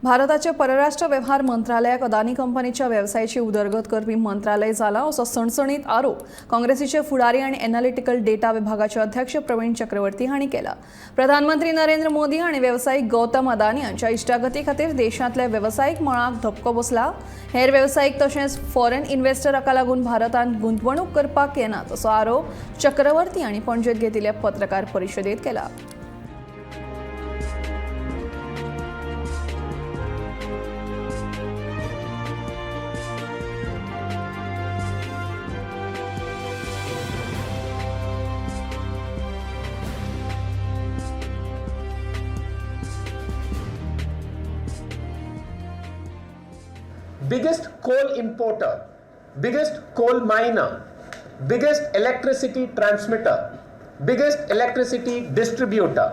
भारताचे परराष्ट्र व्यवहार मंत्रालयाक अदानी कंपनीच्या वेवसायाची उदरगत करपी मंत्रालय जाला असो सणसणीत आरोप काँग्रेसीचे फुडारी आनी एनालिटिकल डेटा विभागाचे अध्यक्ष प्रवीण चक्रवर्ती हांणी केला. प्रधानमंत्री नरेंद्र मोदी आनी वेवसायीक गौतम अदानी हांच्या इश्टागती खातीर देशांतल्या वेवसायीक मळाक धपको बसला. हेर वेवसायीक तशेंच फॉरेन इन्व्हेस्टराका लागून भारतांत गुंतवणूक करपाक येनात असो आरोप चक्रवर्ती हांणी पणजेत घेतिल्ल्या पत्रकार परिशदेत केला. Biggest coal importer, biggest coal miner, biggest electricity transmitter, biggest electricity distributor,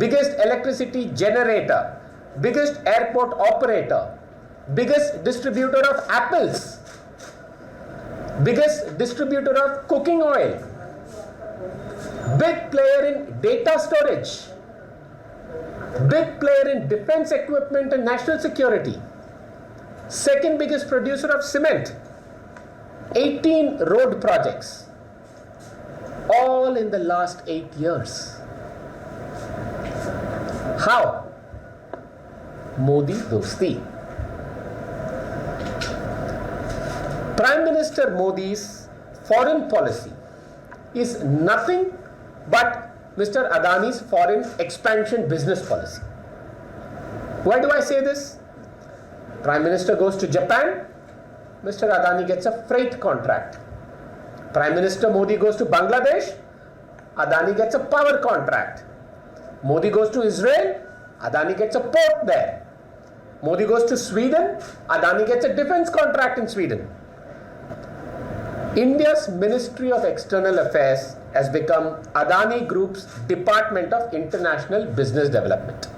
biggest electricity generator, biggest airport operator, biggest distributor of apples, biggest distributor of cooking oil, big player in data storage, big player in defense equipment and national security, second biggest producer of cement, 18 road projects, all in the last 8 years. How? Modi Dosti. Prime Minister Modi's foreign policy is nothing but Mr. Adani's foreign expansion business policy. Why do I say this? Prime Minister goes to Japan, Mr. Adani gets a freight contract. Prime Minister Modi goes to Bangladesh, Adani gets a power contract. Modi goes to Israel, Adani gets a port there. Modi goes to Sweden, Adani gets a defense contract in Sweden. India's Ministry of External Affairs has become Adani Group's Department of International Business Development.